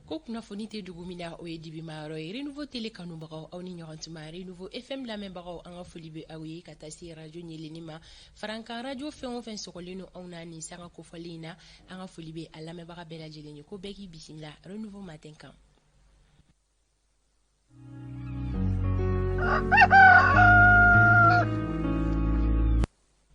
Ko kunnafoni tɛ dugu min na, o ye dibimayɔrɔ ye. Renouveau Télé kanubagaw, aw ni ɲɔgɔn tuma. Renouveau FM lamɛnbagaw, an ka foli bɛ aw ye ka taa se radio ɲɛlenni ma. Farankan radio fɛn o fɛn sɔgɔlen don anw na nin sanga kofɔlen in na, an ka foli bɛ a lamɛnbaga bɛɛ lajɛlen ye, ko bɛɛ k'i bisimila Renouveau Matin kan.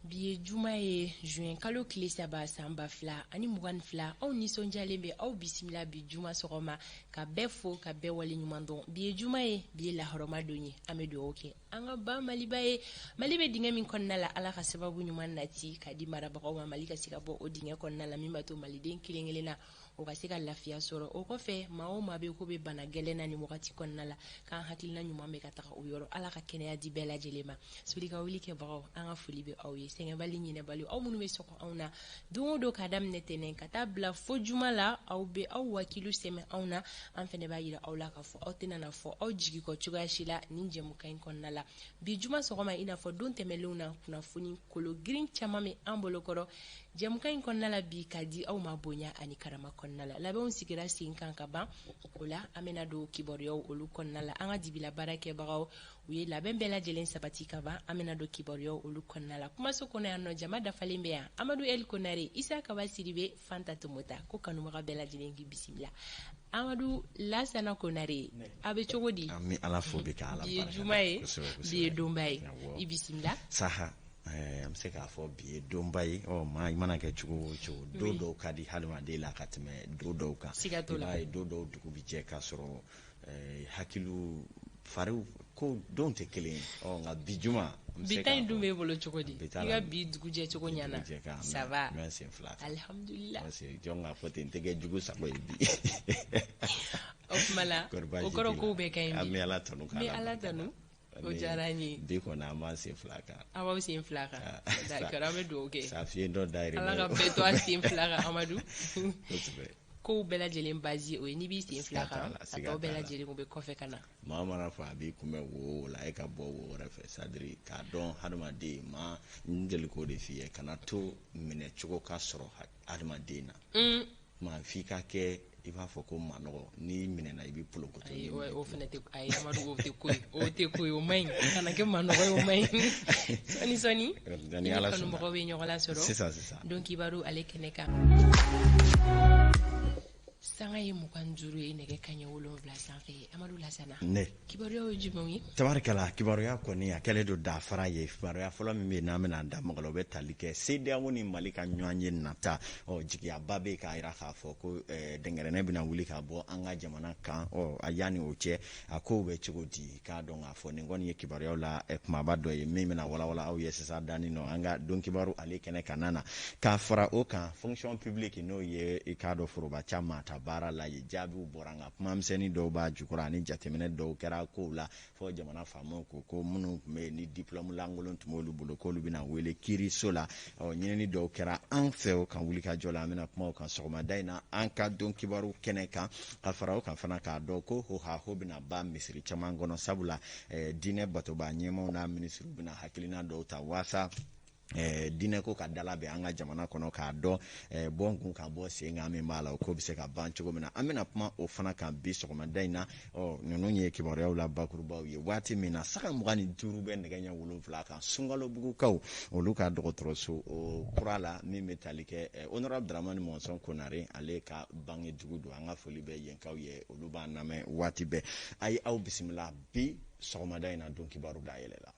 Bi ye juma ye, juin kalo tile 3, san 2022. Aw nisɔndiyalen bɛ aw bisimila bi juma sɔgɔma, ka bɛɛ fo, ka bɛɛ wale ɲuman dɔn. Bi ye juma ye, bi ye lahɔrɔma don ye. An bɛ dugawu kɛ an ka ba Maliba ye. Mali bɛ dingɛ min kɔnɔna la, Ala ka sababu ɲuman nati ka di marabagaw ma, Mali ka se ka bɔ o dingɛ kɔnɔna la, min b'a to maliden kelen kelen na o ka se ka lafiya sɔrɔ. O kɔfɛ, maa o maa bɛ ko bɛ bana gɛlɛn na nin wagati kɔnɔna la, k'an hakilina ɲuman bɛ ka taga o yɔrɔ. Ala ka kɛnɛya di bɛɛ lajɛlen ma. Soli ka wuli kɛbagaw, an ka foli bɛ aw ye, sɛgɛnbali ɲinɛbali, aw minnu bɛ sɔgɔ anw na don o don, k'a daminɛ tɛnɛn ka taa bila fo juma la. Aw bɛ aw wakilu sɛmɛ anw na, an fɛnɛ b'a yira aw la k'a fɔ aw tɛna na fɔ aw jigi kɔ cogoya si la nin jɛmukan in kɔnɔna la. Bi juma sɔgɔma, i n'a fɔ don tɛmɛnlenw na, kunnafoni kolo girin caman bɛ an bolokɔrɔ jɛmukan in kɔnɔna la bi, ka di aw ma bonya ani karama kɔnɔna la. Labɛnw sigira sen kan ka ban o la, an bɛna don kibaruyaw olu kɔnɔna la. An ka dibila baarakɛbagaw, u ye labɛn bɛɛ lajɛlen sabati ka ban. An bɛna don kibaruyaw olu kɔnɔna la. Kumaso kɔnɔ yan nɔ, jama dafalen bɛ yan: Amadu El Konare, Isa Kaba Sidibe, Fanta Tomota. Ko kanubaga bɛɛ lajɛlen k'i bisimila. Amadu Lasana Konare, a bɛ cogo di? An bɛ Ala fo bi, ka Ala Bi ye juma ye, bi ye donba ye, i bisimila. Saha, an bɛ se k'a fɔ bi ye donba ye. Ɔ maa, i mana kɛ cogo o cogo, don dɔw ka di hadamaden la ka tɛmɛ don dɔw kan. Siga t'o la. I b'a ye, don dɔw dugu bɛ jɛ k'a sɔrɔ hakiliw fariw ko don tɛ kelen ye. Ɔ nka bi juma, bi ta in dun b'e bolo cogo di? I ka bi dugu jɛ cogo ɲɛna? Ça va? N bɛ sen fila kan. Alhamdulillah. Parce que jɔn k'a fɔ ten, n tɛ kɛ jugu sago ye bi. O tuma la, o kɔrɔ kow bɛɛ ka ɲi bi. An bɛ Ala tanu. N bɛ Ala tanu, o diyara n ye. Bi kɔni, an b'an sen fila kan. Aw b'aw sen fila kan, d'accord. An bɛ dugawu kɛ. Sa fiyen dɔ dayirimɛ. Ala ka bɛɛ to a sen fila kan. Amadu, kow bɛɛ lajɛlen base o ye n'i b'i sen fila kan, a tɔ bɛɛ lajɛlen o bɛ kɔfɛ ka na. Maa mana fɔ a b'i kunbɛn wo la, e ka bɔ wo wɛrɛ fɛ. C'est à dire k'a dɔn hadamaden maa, n deli k'o de f'i ye, kana to minɛ cogo ka sɔrɔ hadamaden na. Maa f'i ka kɛ i b'a fɔ ko manɔgɔ, n'i minɛna i bɛ polokoto. O fana tɛ, ayi Amadu, o tɛ ko ye, o tɛ ko ye, o man ɲi. Kana kɛ manɔgɔ ye, o man ɲi. Sɔɔni sɔɔni, ni Ala kanubagaw bɛ ɲɔgɔn lasɔrɔ sisan sisan. Don kibaru ale kɛnɛ kan, sanga ye 25 ye nɛgɛ kaɲɛ 7 sanfɛ. Amadu Lasana, ne kibaruyaw ye jumɛnw ye? Tabarikala, kibaruya kɔni a kɛlen don dafara ye. Kibaruya fɔlɔ min bɛ yen n'an bɛna da mɔgɔ la, o bɛ tali kɛ CEDEAO ni Mali ka ɲɔgɔn ye nata. Ɔ jigiyaba bɛ k'a jira k'a fɔ ko dɛnkɛrɛnɛ bɛna wuli ka bɔ an ka jamana kan. Ɔ a yanni o cɛ, a kow bɛ cogo di? K'a dɔn k'a fɔ nin kɔni ye kibaruyaw la kumaba dɔ ye min bɛna walawala aw ye sisan danni nɔ an ka don kibaru ale kɛnɛ kan na. K'a fara o kan, fonction publique, n'o ye i k'a dɔn foroba ca maa ta baara la ye, jaabiw bɔra, nka kuma misɛnnin dɔw b'a jukɔrɔ ani jateminɛ dɔw kɛra kow la, fɔ jamana faamaw ko ko minnu tun bɛ yen ni diplôme lankolon tun b'olu bolo, k'olu bɛna wele kiiriso la. Ɔ ɲinini dɔw kɛra an fɛ o kan wulikajɔ la. An bɛna kuma o kan sɔgɔmada in na an ka don kibaru kɛnɛ kan. Ka fara o kan fana, k'a dɔn ko hohaho bɛna ban misiri caman kɔnɔ, sabula diinɛ batoba ɲɛmaaw n'a minisiriw bɛna hakilina dɔw ta waasa diinɛ ko ka dala bɛn an ka jamana kɔnɔ, k'a dɔn bɔ kun ka bɔ sen kan min b'a la, o ko bɛ se ka ban cogo min na. An bɛna kuma o fana kan bi sɔgɔmada in na. Ɔ ninnu ye kibaruyaw la bakurubaw ye. Waati min na saga 25 bɛ nɛgɛ ɲɛ 7 kan, Sunkalobugukaw olu ka dɔgɔtɔrɔso o kura la min bɛ tali kɛ honorable Dramani Mɔnsɔn Konare, ale ka bange dugu don. An ka foli bɛ yenkaw ye, olu b'an lamɛn waati bɛɛ. A ye aw bisimila bi sɔgɔmada in na don kibaru da yɛlɛ la.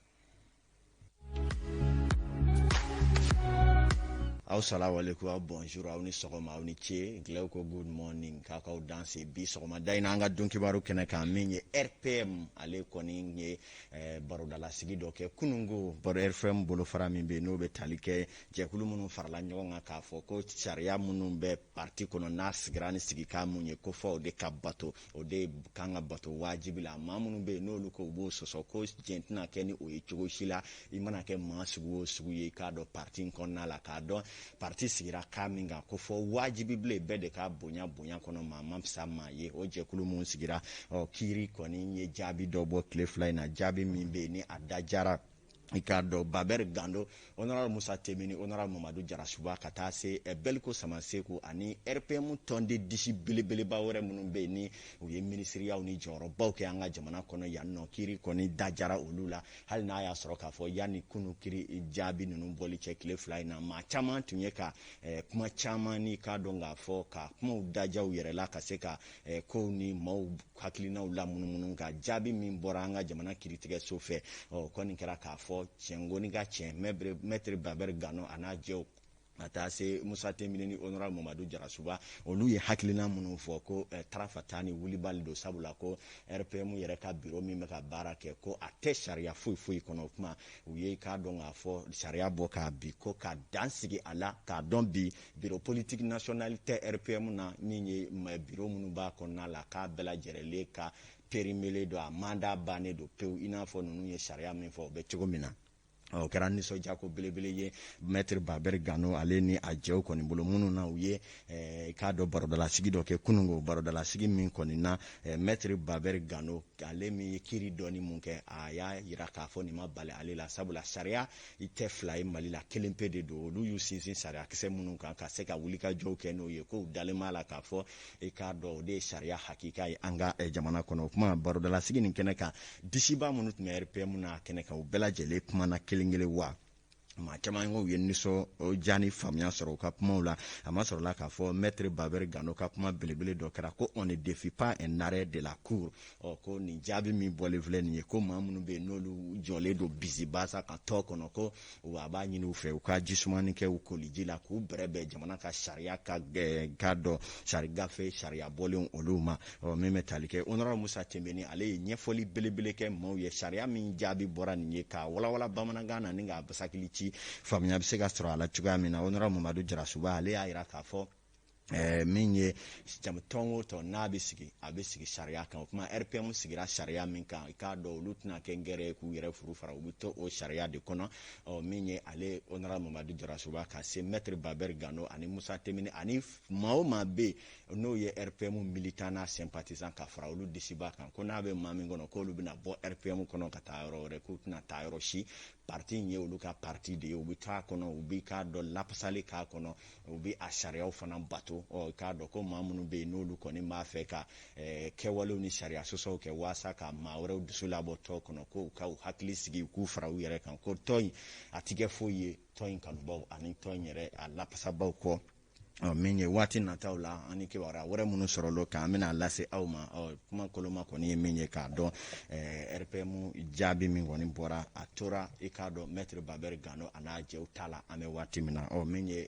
Aw salamualeykum, aw bonjour, aw ni sɔgɔma, aw ni ce. Gilɛw ko good morning, k'a k'aw danse bi sɔgɔmada in na an ka don kibaru kɛnɛ kan. Min ye RPM, ale kɔni ye barodalasigi dɔ kɛ kununko. Baro RPM bolofara min bɛ yen n'o bɛ tali kɛ jɛkulu minnu farala ɲɔgɔn kan k'a fɔ ko sariya minnu bɛ parti kɔnɔ, n'a sigira ni sigikan mun ye, ko fɔ o de ka bato, o de kan ka bato wajibi la. Maa minnu bɛ yen n'olu ko u b'o sɔsɔ, ko jɛn tɛna kɛ ni o ye cogo si la. I mana kɛ maa sugu o sugu ye, i k'a dɔn parti in kɔnɔna la, k'a dɔn parti sigira kan min kan, ko fɔ wajibi bilen bɛɛ de ka bonya bonya kɔnɔ, maa ma fisa maa ye. O jɛkulu mun sigira, ɔ kiiri kɔni ye jaabi dɔ bɔ tile 2 in na, jaabi min bɛ yen ni a da jara. I k'a dɔn, Babɛri Gando, honorable Musa Temini, honorable Mamadu Jarasuba, ka taa se Beliko Samaseku ani RPM tɔnden disi belebeleba wɛrɛ minnu bɛ yen ni u ye minisiriyaw ni jɔyɔrɔbaw kɛ an ka jamana kɔnɔ yan nɔ, kiiri kɔni dajara olu la. Hali n'a y'a sɔrɔ k'a fɔ yanni kunu kiiri jaabi ninnu bɔli cɛ, tile 2 in na, maa caman tun ye ka kuma caman ni k'a dɔn k'a fɔ ka kumaw dajaw yɛrɛ la, ka se ka kow ni maaw hakilinaw lamunumunu. Ka jaabi min bɔra an ka jamana kiiritigɛso fɛ, ɔ kɔni kɛra k'a fɔ tiɲɛ ka tiɲɛ, maître Babɛri Gano a n'a jɛw, ka taa se Musa Temini ni honorable Mamadu Jarasuba, olu ye hakilina minnu fɔ ko tarafata ni wulibali don, sabula ko RPM yɛrɛ ka biro min bɛ ka baara kɛ, ko a tɛ sariya foyi foyi kɔnɔ. O kuma u ye k'a dɔn k'a fɔ sariya bɔ k'a bi ko ka dan sigi a la, k'a dɔn bi bureau politique national tɛ RPM na. Min ye biro minnu b'a kɔnɔna la, k'a bɛɛ lajɛlen ka périmé don, a mandat bannen don pewu, i n'a fɔ ninnu ye sariya min fɔ o bɛ cogo min na. O kɛra nisɔndiyako belebele ye maître Babɛri Gano ale ni a jɛw kɔni bolo, minnu na u ye k'a dɔn barodalasigi dɔ kɛ kunungo. Barodalasigi min kɔni na, maître Babɛri Gano, ale min ye kiiri dɔɔni mun kɛ, a y'a yira k'a fɔ nin ma bali ale la, sabula sariya i tɛ fila ye Mali la, kelen pe de don. Olu y'u sinsin sariyakisɛ minnu kan ka se ka wulikajɔw kɛ n'o ye, k'u dalen b'a la k'a fɔ i k'a dɔn o de ye sariya hakika ye an ka jamana kɔnɔ. O kuma barodalasigi nin kɛnɛ kan, disiba minnu tun bɛ RPM n'a kɛnɛ kan, u bɛɛ lajɛlen kumana kelen kelen wa maa caman ko u ye nisɔndiya ni faamuya sɔrɔ u ka kumaw la. A ma sɔrɔla k'a fɔ maître Babɛri Gano ka kuma belebele dɔ kɛra ko on ne défie pas un arrêt de la cour. Ɔ ko nin jaabi min bɔlen filɛ nin ye, ko maa minnu bɛ yen n'olu jɔlen don bisibasa ka tɔ kɔnɔ, ko a b'a ɲini u fɛ u ka jisumani kɛ u koliji la, k'u bɛrɛbɛn jamana ka sariya ka dɔn sari gafe sariya bɔlen olu ma. Ɔ min bɛ tali kɛ honorable Musa Tembeni, ale ye ɲɛfɔli belebele kɛ maaw ye sariya min jaabi bɔra nin ye, k'a walawala bamanankan na ni k'a basakili ci, faamuya bɛ se ka sɔrɔ a la cogoya min na. Honorable Mamadu Jarasuba, ale y'a yira k'a fɔ min ye tɔn o tɔn n'a bɛ sigi, a bɛ sigi sariya kan. O kuma RPM sigira sariya min kan, i k'a dɔn olu tɛna kɛ ngɛrɛ ye k'u yɛrɛ furu fara, u bɛ to o sariya de kɔnɔ. Ɔ min ye ale honorable Mamadu Jarasuba, ka se maître Babɛri Gano ani Musa Temini ani maa o maa bɛ yen n'o ye RPM militant n'a sympathisant, ka fara olu disiba kan, ko n'a bɛ maa min kɔnɔ k'olu bɛna bɔ RPM kɔnɔ ka taa yɔrɔ wɛrɛ, k'u tɛna taa yɔrɔ si. Parti in ye olu ka parti de ye, u bɛ taa kɔnɔ, u bɛ k'a dɔn lapasali k'a kɔnɔ, u bɛ a sariyaw fana bato. Ɔ k'a dɔn ko maa minnu bɛ yen n'olu kɔni b'a fɛ ka kɛwalew ni sariya sɔsɔw kɛ walasa ka maa wɛrɛw dusu labɔ tɔn kɔnɔ, ko u ka u hakili sigi, u k'u fara u yɛrɛ kan, ko tɔn in a ti kɛ foyi ye tɔn in kanubaw ani tɔn in yɛrɛ a lapasabaw kɔ. Ɔ min ye waati nataw la ani kibaruya wɛrɛ minnu sɔrɔla kan, an bɛna lase aw ma. Ɔ kuma koloma kɔni ye min ye, k'a dɔn RPM jaabi min kɔni bɔra, a tora i k'a dɔn maître Babɛri Gano a n'a jɛw ta la an bɛ waati min na. Ɔ min ye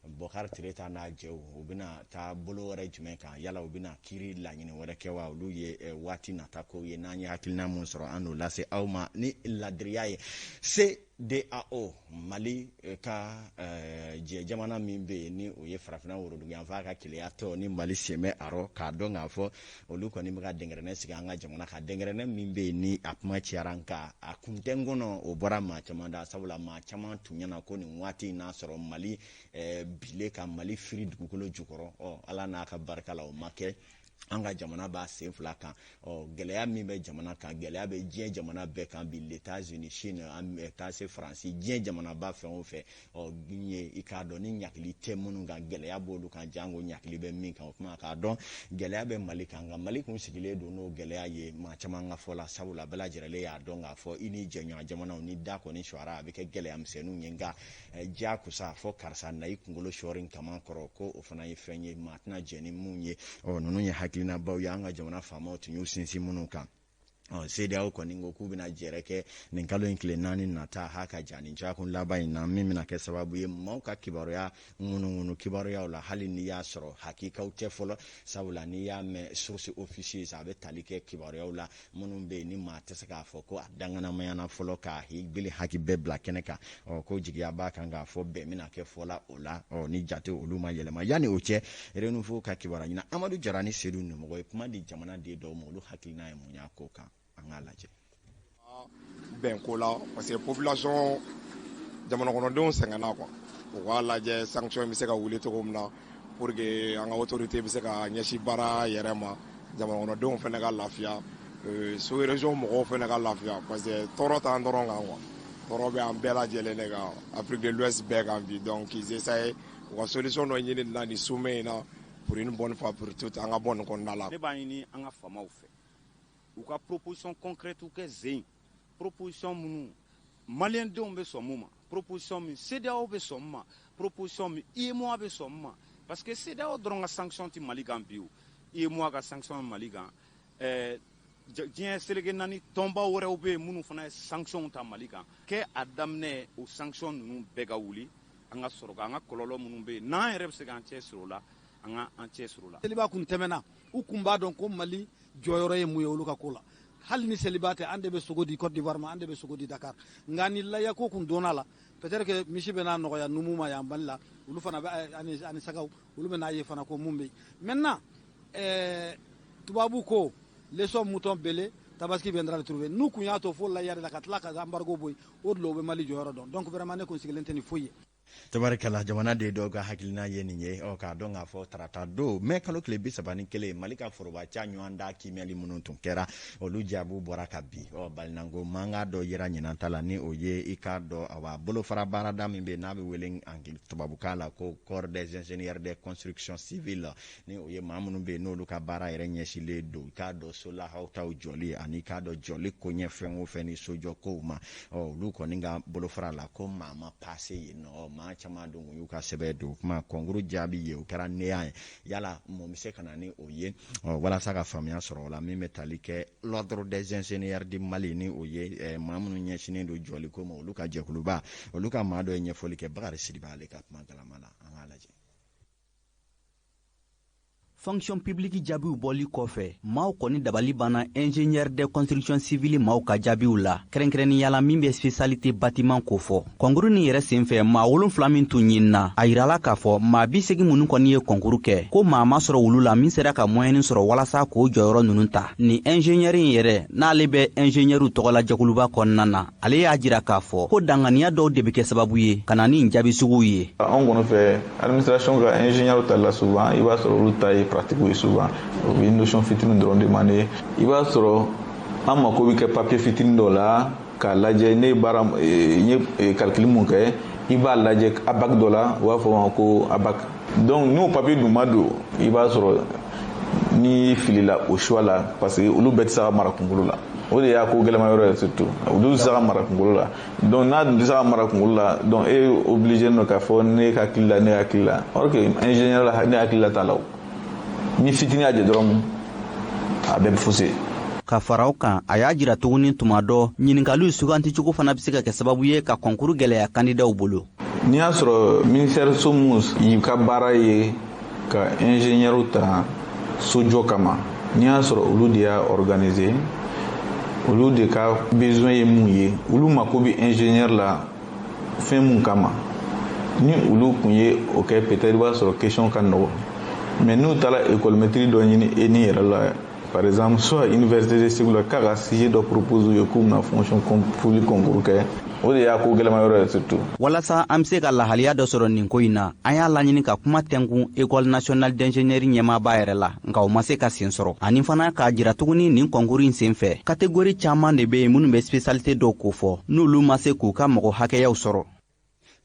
Bɔkari Tereta n'a jɛw, u bɛna taa bolo wɛrɛ jumɛn kan? Yala u bɛna kiiri laɲini wɛrɛ kɛ wa? Olu ye waati nata kow ye. N'an ye hakilina mun sɔrɔ, an n'o lase aw ma ni ladiriya ye. CEDEAO, Mali ka jɛ jamana min bɛ yen ni o ye farafinna woroduguyanfan ka keleya tɔ ni Mali sen bɛ a rɔ, k'a dɔn k'a fɔ olu kɔni bɛ ka dɛnkɛrɛnɛ sigi an ka jamana kan, dɛnkɛrɛnɛ min bɛ yen ni a kuma cayara, nka a kun tɛ n kɔnɔ, o bɔra maa caman da, sabula maa caman tun ɲɛna ko nin waati in n'a sɔrɔ Mali bile ka Mali firi dugukolo jukɔrɔ. Ɔ Ala n'a ka barika la, o ma kɛ. An ka jamana b'a sen fila kan. Ɔ gɛlɛya min bɛ jamana kan, gɛlɛya bɛ diɲɛ jamana bɛɛ kan bi, l'États-Unis, Chine, an taa se Faransi, diɲɛ jamanaba fɛn o fɛn, ɔ ye i k'a dɔn ni ɲakili tɛ minnu kan, gɛlɛya b'olu kan, jango ɲakili bɛ min kan. O kuma k'a dɔn gɛlɛya bɛ Mali kan, nka Mali kun sigilen don n'o gɛlɛya ye maa caman ka fɔ la, sabula bɛɛ lajɛlen y'a dɔn k'a fɔ i ni jɛɲɔgɔn jamanaw ni da kɔni suwara, a bɛ kɛ gɛlɛya misɛnninw ye, nka diyakosa fɔ karisa na i kunkolo sɔɔri kaman kɔrɔ, ko o fana ye fɛn ye maa tɛna jɛn ni mun ye. Ɔ ninnu ye hakilinabaw ye an ka jamana faamaw tun y'u sinsin minnu kan. Ɔ CEDEAO kɔni ko k'u bɛna jɛrɛ kɛ nin kalo in tile 4 nata ha ka ja nin jakun laban in na, min bɛna kɛ sababu ye maaw ka kibaruya ŋunuŋunu kibaruyaw la, hali n'i y'a sɔrɔ hakikaw tɛ fɔlɔ, sabula n'i y'a mɛn source officieuse, a bɛ tali kɛ kibaruyaw la minnu bɛ yen ni maa tɛ se k'a fɔ ko a danganamayana fɔlɔ k'a bili haki bɛɛ bila kɛnɛ kan. Ɔ ko jigiya b'a kan k'a fɔ bɛn bɛna kɛ fɔla o la. Ɔ ni jate olu ma yɛlɛma yanni o cɛ, Renouveau ka kibaruya ɲina Amadu Jara ni Seydou Nimɔgɔ ye kuma di jamanaden dɔw ma, olu hakilina ye mun y'a ko kan, an k'a lajɛ. Bɛn ko la, parce que population jamana kɔnɔdenw sɛgɛnna quoi. U k'a lajɛ sanction bɛ se ka wuli cogo min na pour que an ka autorité bɛ se ka ɲɛsin baara yɛrɛ ma, jamana kɔnɔdenw fana ka lafiya, sous région mɔgɔw fana ka lafiya, parce que tɔɔrɔ t'an dɔrɔn kan quoi. Tɔɔrɔ bɛ an bɛɛ lajɛlen de kan, Afrique de l'Ouest bɛɛ kan bi. Donc qu'ils essayent u ka solution dɔ ɲini nin na, nin sommet in na, pour une bonne fois pour toutes, an ka bɔ nin kɔnɔna la. Ne b'a ɲini an ka faamaw fɛ, u ka proposition concrète kɛ zen, proposition minnu maliyɛndenw bɛ sɔn mun ma, proposition min CEDEAO bɛ sɔn mun ma, proposition min UEMOA bɛ sɔn mun ma, parce que CEDEAO dɔrɔn ka sanction tɛ Mali kan bi. O UEMOA ka sanction bɛ Mali kan, diɲɛ seleke naani tɔnba wɛrɛw bɛ yen minnu fana ye sanction ta Mali kan. Kɛ a daminɛ, o sanction ninnu bɛɛ ka wuli, an ka sɔrɔ k'an ka kɔlɔlɔ minnu bɛ yen, n'an yɛrɛ bɛ se k'an cɛ siri o la, an ka an cɛ siri o la. Seliba kun tɛmɛna, u kun b'a dɔn ko Mali jɔyɔrɔ ye mun ye olu ka ko la. Hali ni seliba tɛ, an de bɛ sogo di Côte d'Ivoire ma, an de bɛ sogo di Dakar. Nka ni layako kun donna la, peut-être que misi bɛ n'a nɔgɔya numu ma yan Mali la, olu fana bɛ ani sagaw, olu bɛ n'a ye fana ko mun bɛ yen. Maintenant, tubabu ko laissons mouton bêler, Tabaski viendra le trouver. N'u kun y'a to fo laya de la ka tila ka embargo bɔ yen, o de la u bɛ Mali jɔyɔrɔ dɔn. Donc vraiment, ne kun sigilen tɛ ni foyi ye. Tabarikala, jamana de dɔw ka hakilina ye nin ye. Ɔ, k'a dɔn k'a fɔ tarata don, mɛ kalo tile 31, Mali ka forobaca ɲɔgɔn da kiimɛli minnu tun kɛra, olu jaabiw bɔra ka bi. Ɔ, balinanko mankan dɔ yera ɲinan ta la, ni o ye i k'a dɔn, awa, bolofara baarada min bɛ n'a bɛ wele tubabukan la ko Corps des ingénieurs de construction civile, ni o ye maa minnu bɛ yen n'olu ka baara yɛrɛ ɲɛsinlen don i k'a dɔn solahaw taw jɔli ani k'a dɔn jɔli koɲɛ fɛn o fɛn ni sojɔ kow ma. Ɔ, olu kɔni ka bolofara la, ko maa ma passe yen nɔ. Maa caman don y'u ka sɛbɛn don kuma concours jaabi ye, o kɛra neya ye. Yala mun bɛ se ka na ni o ye? Ɔ, walasa ka faamuya sɔrɔ o la, min bɛ tali kɛ l'Ordre des ingénieurs du Mali, ni o ye maa minnu ɲɛsinnen don jɔli ko ma, olu ka jɛkuluba, olu ka maa dɔ ye ɲɛfɔli kɛ Bakari Sidibe ale ka kuma galama la. An k'a lajɛ. Fonction publique jaabiw bɔli kɔfɛ, maaw kɔni dabali banna ingénieur de construction civile maaw ka jaabiw la, kɛrɛnkɛrɛnnenya la min bɛ spécialité bâtiment kofɔ. Concours nin yɛrɛ senfɛ, maa 7 min tun ɲinina, a yirala k'a fɔ maa 80 minnu kɔni ye concours kɛ, ko maa ma sɔrɔ wulu la min sera ka moyenne sɔrɔ walasa k'o jɔyɔrɔ ninnu ta. Nin ingénieur in yɛrɛ, n'ale bɛ ingénieur tɔgɔla jɛkuluba kɔnɔna na, ale y'a jira k'a fɔ ko danganiya dɔw de bɛ kɛ sababu ye ka na ni jaabi suguw ye. Anw kɔni fɛ, administration ka ingénieur ta la, souvent i b'a sɔrɔ olu ta ye pratique ye. Souvent u bɛ notion fitinin dɔrɔn demander. I b'a sɔrɔ an mako bɛ kɛ papier fitinin dɔ la k'a lajɛ ne ye baara n ye calcul mun kɛ. I b'a lajɛ abac dɔ la, u b'a fɔ ma ko abac. Donc n'o papier dun ma don, i b'a sɔrɔ n'i filila o choix la, parce que olu bɛɛ tɛ se ka mara kunkolo la. O de y'a ko gɛlɛma yɔrɔ ye. Surtout olu tɛ se ka mara kunkolo la. Donc n'a dun tɛ se ka mara kunkolo la, donc e ye obligé don k'a fɔ ne hakili la, ne hakili la, or que ingénieur la, ne hakili la t'a la. O ni fitinin y'a jɛ dɔrɔn, a bɛɛ bɛ faussé. Ka fara o kan, a y'a jira tuguni, tuma dɔ ɲininkaliw suganticogo fana bɛ se ka kɛ sababu ye ka concours gɛlɛya kandidaw bolo. N'i y'a sɔrɔ ministère so mun y'i ka baara ye ka ingénieur ta sojɔ kama, n'i y'a sɔrɔ olu de y'a organiser, olu de ka besoin ye mun ye, olu mako bɛ ingénieur la fɛn mun kama, ni olu kun ye o kɛ, peut-être i b'a sɔrɔ question ka nɔgɔn. Mais n'u taara école maître dɔ ɲini e ni yɛrɛ la, par exemple soit université de Segu la, k'a ka sujet dɔ propose u ye k'u bɛna fonction publique concours kɛ, o de y'a ko gɛlɛma yɔrɔ ye surtout. Walasa an bɛ se ka lahaliya dɔ sɔrɔ nin ko in na, an y'a laɲini ka kuma tɛnkun École nationale d'ingénierie ɲɛmaaba yɛrɛ la, nka o ma se ka sen sɔrɔ. Ani fana k'a jira tuguni, nin concours in sen fɛ, catégorie caman de bɛ yen minnu bɛ spécialité dɔw kofɔ, n'olu ma se k'u ka mɔgɔ hakɛyaw sɔrɔ.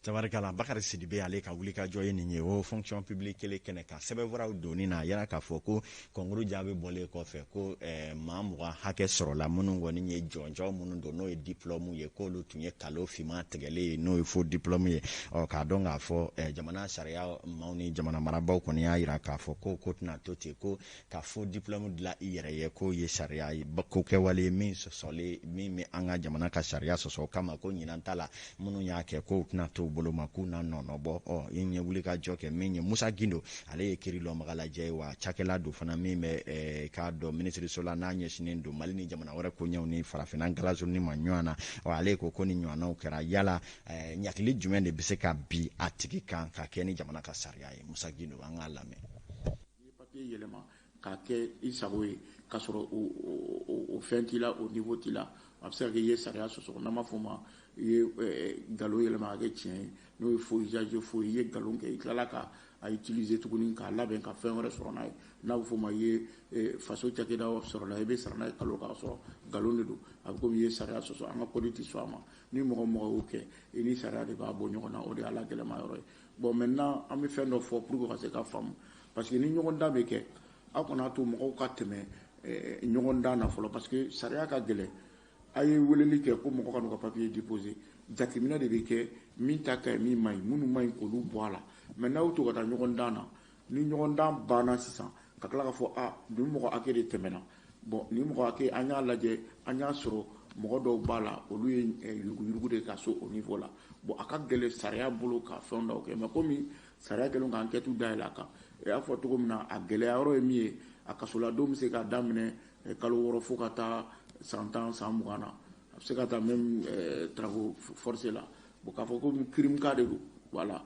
Tabarikala, Bakari Sidibe ale ka wulikajɔ ye nin ye. O fonction publique kelen kɛnɛ kan, sɛbɛnfuraw donni na, yala k'a fɔ ko concours jaabi bɔlen kɔfɛ, ko maa 20 hakɛ sɔrɔla minnu kɔni ye jɔnjɔn minnu don, n'o ye diplôme ye, k'olu tun ye kalo finman tigɛlen ye, n'o ye faux diplôme ye. Ɔ, k'a dɔn k'a fɔ jamana sariya maaw ni jamana marabaaw kɔni y'a jira k'a fɔ ko tɛna to ten, ko ka faux diplôme dilan i yɛrɛ ye, k'o ye sariya ye, ko kɛwale ye min sɔsɔlen, min bɛ an ka jamana ka sariya sɔsɔ. O kama ko ɲinan ta la, minnu y'a kɛ, k'o tɛna to bolo ma, k'u na nɔnɔ bɔ. Ɔ, i ɲɛ wuli ka jɔ kɛ min ye, Musa Gindo, ale ye kiri lɔnbaga lajɛ ye, wa cakɛla don fana min bɛ k'a dɔn minisiriso la n'a ɲɛsinnen don Mali ni jamana wɛrɛ koɲɛw ni farafinna galasoni ma ɲɔgɔn na. Ɔ, ale ko ni ɲɔgɔnnaw kɛra, yala ɲakili jumɛn de bɛ se ka bi a tigi kan ka kɛ ni jamana ka sariya ye? Musa Gindo, an k'a lamɛn. Papier yɛlɛma k'a kɛ i sago ye, k'a sɔrɔ o fɛn t'i la, o niveau t'i la, a bɛ se ka kɛ i ye sariya sɔsɔ, n'an b'a fɔ o ma i ye nkalon yɛlɛma ka kɛ tiɲɛ ye, n'o ye faux usage faux ye. I ye nkalon kɛ, i tilala ka a utiliser tuguni k'a labɛn ka fɛn wɛrɛ sɔrɔ n'a ye. N'a bɛ f'o ma i ye faso cakɛda sɔrɔ la, i bɛ sara n'a ye kalo, k'a sɔrɔ nkalon de don. A bɛ komi i ye sariya sɔsɔ, an ka code tɛ sɔn a ma. Ni mɔgɔ mɔgɔ y'o kɛ, i ni sariya de b'a bɔ ɲɔgɔn na, o de y'a la gɛlɛma yɔrɔ ye. Bon, maintenant an bɛ fɛn dɔ fɔ pour que ka se ka faamu, parce que ni ɲɔgɔndan bɛ kɛ, aw kana to mɔgɔw ka tɛmɛ ɲɔgɔndan na fɔlɔ, parce que sariya ka gɛlɛn. A ye weleli kɛ ko mɔgɔ ka n'u ka papier déposer, jateminɛ de bɛ kɛ, min ta ka ɲi, min man ɲi, minnu man ɲi k'olu bɔ a la. Mais n'aw to ka taa ɲɔgɔndan na, ni ɲɔgɔndan banna sisan, ka tila k'a fɔ a nin mɔgɔ hakɛ de tɛmɛna, bon, nin mɔgɔ hakɛ, an y'a lajɛ, an y'a sɔrɔ mɔgɔ dɔw b'a la, olu ye yuruguyurugu de ka so o niveau la. Bon, a ka gɛlɛn sariya bolo ka fɛn dɔw kɛ, mais komi sariya kɛlen ka enquête dayɛlɛ a kan, i y'a fɔ cogo min na, a gɛlɛya yɔrɔ ye min ye, a kasoladon bɛ se ka daminɛ kalo 6 fo ka taa san 10, san 20 na, a bɛ se ka taa même travaux forcés la. Bon, k'a fɔ ko crime cas de don, voilà,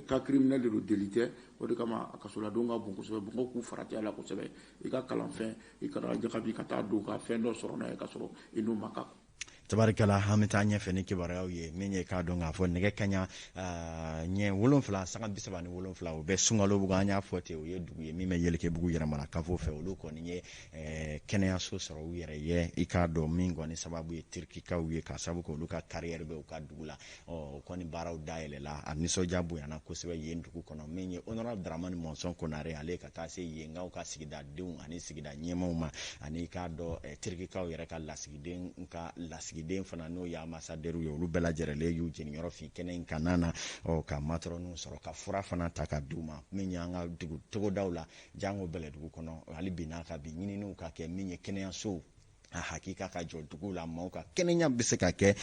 cas criminel de don, délit tɛ. O de kama a kasoladon ka bon kosɛbɛ, mɔgɔw k'u farati a la kosɛbɛ. I ka kalanfɛn, i kana jagabi ka taa don ka fɛn dɔ sɔrɔ n'a ye ka sɔrɔ i n'o ma kan. Tabarikala, an bɛ taa ɲɛfɛ ni kibaruyaw ye. Min ye k'a dɔn k'a fɔ nɛgɛ kaɲa ɲɛ 7:37, o bɛ Sunkalobugu. An y'a fɔ ten, o ye dugu ye min bɛ Yelekebugu yɛrɛmara kafo fɛ. Olu kɔni ye kɛnɛyaso sɔrɔ u yɛrɛ ye, i k'a dɔn min kɔni sababu ye Tirikikaw ye, ka sababu kɛ olu ka carrière bɛ u ka dugu la. Ɔ, o kɔni baaraw dayɛlɛla, a nisɔndiya bonyana kosɛbɛ yen dugu kɔnɔ. Min ye honorable Dramane Mɔnsɔn Konare, ale ka taa se yenkaw ka sigidadenw ani sigida ɲɛmaaw ma, ani i k'a dɔn Tirikikaw yɛrɛ ka lasigiden ka lasigiden fana, n'o ye ambassadeur ye, olu bɛɛ lajɛlen y'u jeniyɔrɔ fin kɛnɛ in kan na, ɔ, ka matɔrɔniw sɔrɔ ka fura fana ta ka d'u ma. Min y'an ka dugu togodaw la, jango Bɛlɛdugu kɔnɔ, hali bi n'a ka bi ɲininiw ka kɛ min ye kɛnɛyasow a hakika ka jɔ dugu la, maaw ka kɛnɛya bɛ se ka kɛ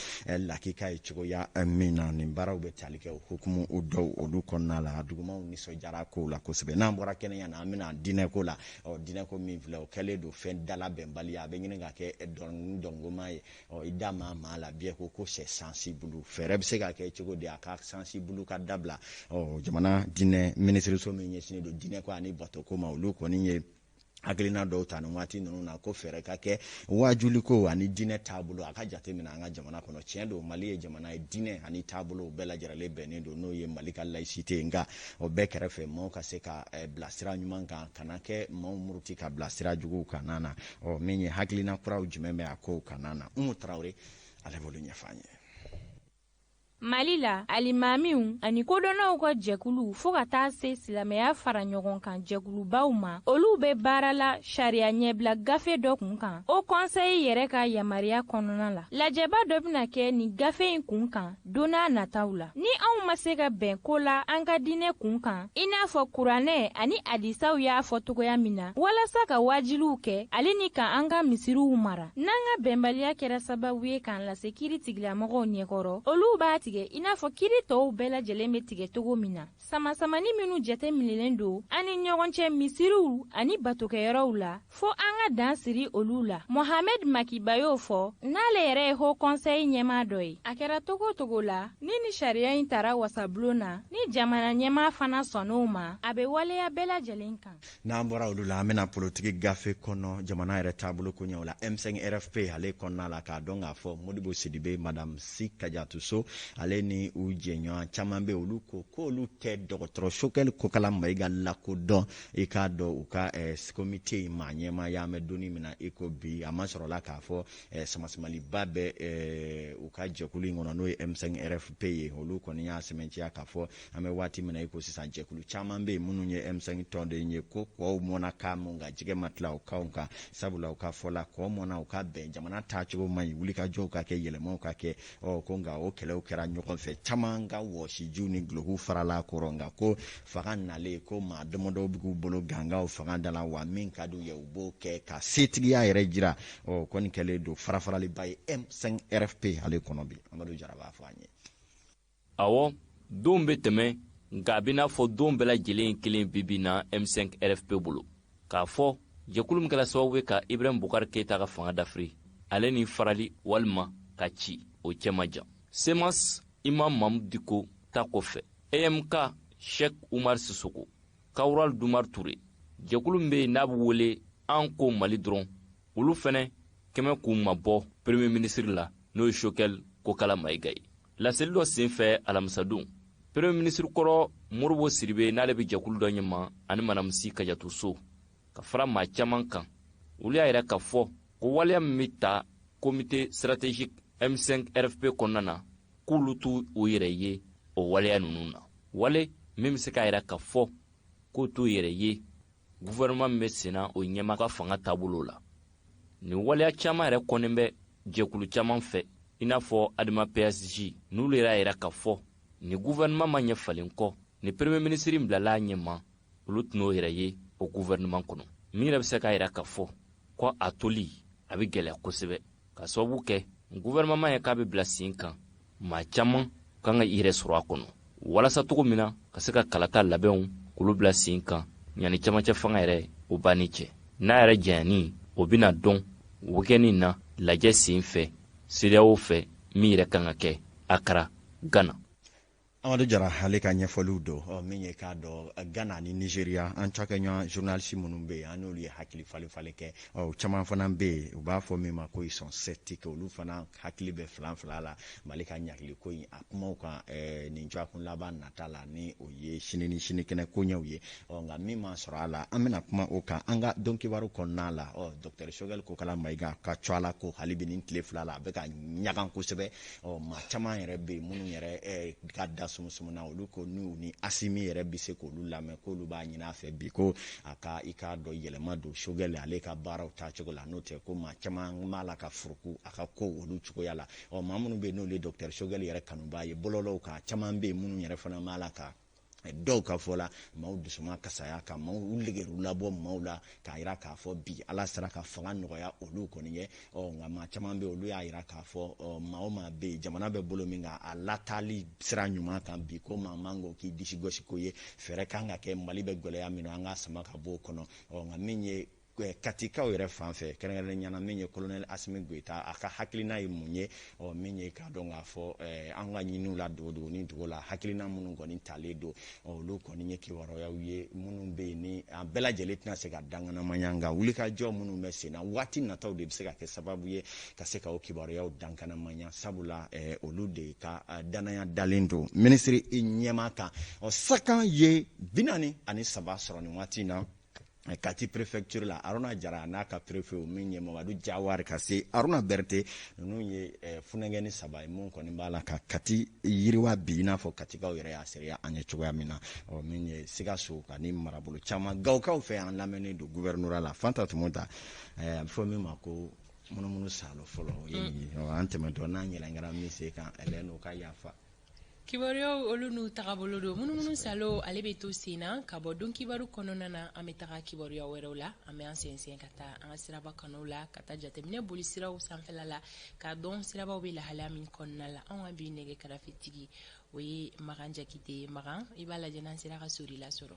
lakika ye cogoya min na. Nin baaraw bɛ tali kɛ o hukumu o dɔw olu kɔnɔna la. Dugumaw nisɔndiyara kow la kosɛbɛ. N'an bɔra kɛnɛya na, an bɛna diinɛko la. Ɔ, diinɛko min filɛ, o kɛlen don fɛn dalabɛnbaliya, a bɛ ɲini ka kɛ dɔngoma ye. Ɔ, i da maa maa la biɲɛ ko c'est sensible, fɛɛrɛ bɛ se ka kɛ cogo di a ka sensible ka dabila? Ɔ, jamana diinɛ minisiriso min ɲɛsinnen don diinɛko ani batoko ma, olu kɔni ye hakilina dɔw ta nin waati ninnu na ko fɛɛrɛ ka kɛ wajuliko ani diinɛ taabolo a ka jate minɛ an ka jamana kɔnɔ. Tiɲɛ don, Mali ye jamana ye, diinɛ ani taabolo bɛɛ lajɛlen bɛnnen don, n'o ye Mali ka laïcité ye. Nka o bɛɛ kɛrɛfɛ, maaw ka se ka bila sira ɲuman kan, kana kɛ maaw muruti ka bila sira juguw kana na. Ɔ, min ye hakilina kuraw jumɛn bɛ a kow kana na, Umu Tarawele ale b'olu ɲɛfɔ an ye. Mali la, alimamiw ani kodɔnnaw ka jɛkulu, fɔɔ ka taa se silamɛya fara ɲɔgɔn kan jɛkulubaw ma, olu bɛ baara la sariya ɲɛbila gafe dɔ kun kan o conseil yɛrɛ ka yamaruya kɔnɔna la. Lajɛba dɔ bɛna kɛ nin gafe in kun kan don n'a nataw la. Ni anw ma se ka bɛn ko la an ka diinɛ kun kan, i n'a fɔ kuranɛ ani hadisaw y'a fɔ cogoya min na, walasa ka wajiliw kɛ ale ni ka an ka misiriw mara, n'an ka bɛnbaliya kɛra sababu ye k'an lase kiiri tigilamɔgɔw ɲɛkɔrɔ, olu b'a tigɛ i n'a fɔ kiiri tɔw bɛɛ lajɛlen bɛ tigɛ cogo min na. Samasamani minnu jate minɛlen don an ni ɲɔgɔn cɛ misiriw ani batokɛyɔrɔw la, fo an ka dan siri olu la, Mohamed Makiba y'o fɔ, n'ale yɛrɛ ye haut conseil ɲɛmaa dɔ ye. A kɛra togo togo la, ni sariya in tara wasabulon na, ni jamana ɲɛmaa fana sɔnn'o ma, a bɛ waleya bɛɛ lajɛlen kan. N'an bɔra olu la, an bɛna politiki gafe kɔnɔ, jamana yɛrɛ taabolo ko ɲɛ o la, M5 RFP ale kɔnɔna la, k'a dɔn k'a fɔ Modibo Sidibe, Madame Si Kajatu So, ale ni u jɛɲɔgɔn caman bɛ, olu ko k'olu tɛ dɔgɔtɔrɔ Choguel Kokala Mayiga lakodɔn, i k'a dɔn u ka komite in maa ɲɛmaaya. An bɛ donni min na i ko bi, a ma sɔrɔla k'a fɔ samasamaliba bɛ u ka jɛkulu in kɔnɔ, n'o ye M5 RFP ye. Olu kɔni y'a sɛmɛntiya k'a fɔ an bɛ waati min na i ko sisan, jɛkulu caman bɛ yen minnu ye M5 tɔnden ye, ko kɔw mɔnna kan mun kan, jɛgɛ ma tila o kanw kan, sabula u ka fɔ la, kɔ mɔnna u ka bɛn, jamana taacogo man ɲi, wulikajɔw ka kɛ, yɛlɛmaw ka kɛ. Ɔ, ko nka o kɛlɛw kɛra ɲɔgɔn fɛ, caman ka wɔsijiw ni gulokiw farala kɔrɔ, nka ko fanga nalen, ko maa damadɔw bɛ k'u bolo gangaw fanga da la, wa min ka d'u ye u b'o kɛ ka setigiya yɛrɛ jira. Ɔ, kɔni kɛlen don farafaraliba ye M5 RFP ale kɔnɔ bi. Amadu Jara b'a fɔ an ye. Awɔ, don bɛ tɛmɛ, nka a bɛ n'a fɔ don bɛɛ lajɛlen kelen bi na M5 RFP bolo, k'a fɔ jɛkulu min kɛra sababu ye ka Ibrahim Boubacar Keita ka fanga dafiri, ale ni farali walima ka ci, o cɛ man jan. CMAS Imam Mahmoud Dicko ta kɔfɛ, EMK Cheikh Oumar Sissoko, Kawral Dumar Touré, jɛkulu min bɛ yen n'a bɛ wele An ko Mali dɔrɔn, olu fɛnɛ kɛmɛ k'u mabɔ premier ministre la, n'o ye Choguel Kokala Mayiga ye. Laseli dɔ sen fɛ alamisadon, Premier ministre kɔrɔ Moribo Sidibe, n'ale bɛ jɛkulu dɔ ɲɛma, ani Madame Sy Kadiatou Sow, ka fara maa caman kan, olu y'a yira k'a fɔ ko waleya min bɛ ta comité stratégique M5 RFP kɔnɔna na, k'olu t'u u yɛrɛ ye o waleya ninnu na. Wale min bɛ se k'a yira k'a fɔ k'u t'u yɛrɛ ye gouvernement min bɛ senna, o ɲɛma ka fanga taabolo la. Nin waleya caman yɛrɛ kɔnnen bɛ jɛkulu caman fɛ, i n'a fɔ Adema PSG, n'olu yɛrɛ y'a yira k'a fɔ ni gouvernement ma ɲɛ falen kɔ, ni premier ministre bilala a ɲɛma, olu tɛn'o yɛrɛ ye o gouvernement kɔnɔ. Min yɛrɛ bɛ se k'a yira k'a fɔ ko a toli a bɛ gɛlɛya kosɛbɛ, ka sababu kɛ gouvernement ye k'a bɛ bila sen kan, maa caman kan ka i yɛrɛ sɔrɔ a kɔnɔ, walasa cogo min na ka se ka kalata labɛnw k'olu bila sen kan yanni camancɛ fanga yɛrɛ o banni cɛ. N'a yɛrɛ janyani, o bɛna dɔn weekend na lajɛ sen fɛ CEDEAO fɛ, min yɛrɛ kan ka kɛ Akara, Ghana. Amadu Jara, ale ka ɲɛfɔliw don. Ɔ min ye k'a dɔn, Ghana ni Nigeria, an cakɛɲɔgɔn journaliste minnu bɛ yen, an n'olu ye hakili falen falen kɛ. Ɔ caman fana bɛ yen, u b'a fɔ min ma ko ils sont sceptiques, olu fana hakili bɛ filan fila la Mali ka ɲagili ko in a kumaw kan nin dɔgɔkun laban nata la, ni o ye sini ni sinikɛnɛ koɲɛw ye. Ɔ nka min ma sɔrɔ a la, an bɛna kuma o kan an ka don kibaru kɔnɔna la. Ɔ docteur Choguel Kokala Mayiga ka cɔ la ko hali bi nin tile 2 la, a bɛ ka ɲagan kosɛbɛ. Ɔ maa caman yɛrɛ bɛ yen minnu yɛrɛ ka da sumusumuna, olu ko n'u ni Asimi yɛrɛ bɛ se k'olu lamɛn, k'olu b'a ɲini a fɛ bi ko a ka i k'a dɔn yɛlɛma don Choguel ale ka baaraw taacogo la, n'o tɛ ko maa caman b'a la ka furuku a ka ko olu cogoya la. Ɔ maa minnu bɛ yen, n'olu ye docteur Choguel yɛrɛ kanubaa ye bɔlɔlɔw kan, caman bɛ yen minnu yɛrɛ fana b'a la ka dɔw ka fɔ la, maaw dusuma kasaya ka maaw u legeru labɔ maaw la, k'a yira k'a fɔ bi Ala sera ka fanga nɔgɔya olu kɔni ye. Ɔ nka maa caman bɛ, olu y'a yira k'a fɔ maa o maa bɛ yen, jamana bɛ bolo min kan, a latali sira ɲuman kan bi, ko maa man k'o k'i disi gosi ko ye. Fɛɛrɛ kan ka kɛ, Mali bɛ gɛlɛya min na, an k'a sama ka bɔ o kɔnɔ. Ɔ nka min ye Katikaw yɛrɛ fan fɛ, kɛrɛnkɛrɛnnenya la min ye colonel Asimi Goyita, a ka hakilina ye mun ye? Ɔ min ye k'a dɔn k'a fɔ an ka ɲiniw la dogodogo ni dogo la, hakilina minnu kɔni talen don, olu kɔni ye kibaruyaw ye minnu bɛ yen ni an bɛɛ lajɛlen tɛna se ka danganamaya. Nka wulikajɔ minnu bɛ sen na, waati nataw de bɛ se ka kɛ sababu ye ka se ka o kibaruyaw danganamaya, sabula olu de ka danaya dalen don minisiri ɲɛmaa kan. Ɔ sakan ye 43 sɔrɔ nin waati in na Kati préfecture la. Aruna Jara n'a ka préfet min ye Mamadu Jawari, ka se Aruna Berete, ninnu ye funɛgɛni 3 ye mun kɔni b'a la ka Kati yiriwa bi, i n'a fɔ Katikaw yɛrɛ y'a seereya an ye cogoya min na. Ɔ min ye Sikaso ka ni marabolo caman, Gawukaw fɛ, an lamɛnnen don gouvernorat la. Fanta Tumuta, a bɛ fɔ min ma ko munumunu salo fɔlɔ, o ye nin ye. An tɛmɛtɔ n'an yɛlɛnkɛra min sen kan, n'o ka yafa. Kibaruyaw olu n'u tagabolo don. Munumunu salo, ale bɛ to sen na. Ka bɔ don kibaru kɔnɔna na, an bɛ taga kibaruya wɛrɛw la. An bɛ an sɛnsɛn ka taa an ka siraba kanaw la, ka taa jateminɛ boli siraw sanfɛla la, k'a dɔn sirabaw bɛ lahalaya min kɔnɔna la. Anw ka bi nɛgɛ karafetigi, o ye Makan Jakite ye. Makan, i b'a lajɛ n'an sera ka sori lasɔrɔ.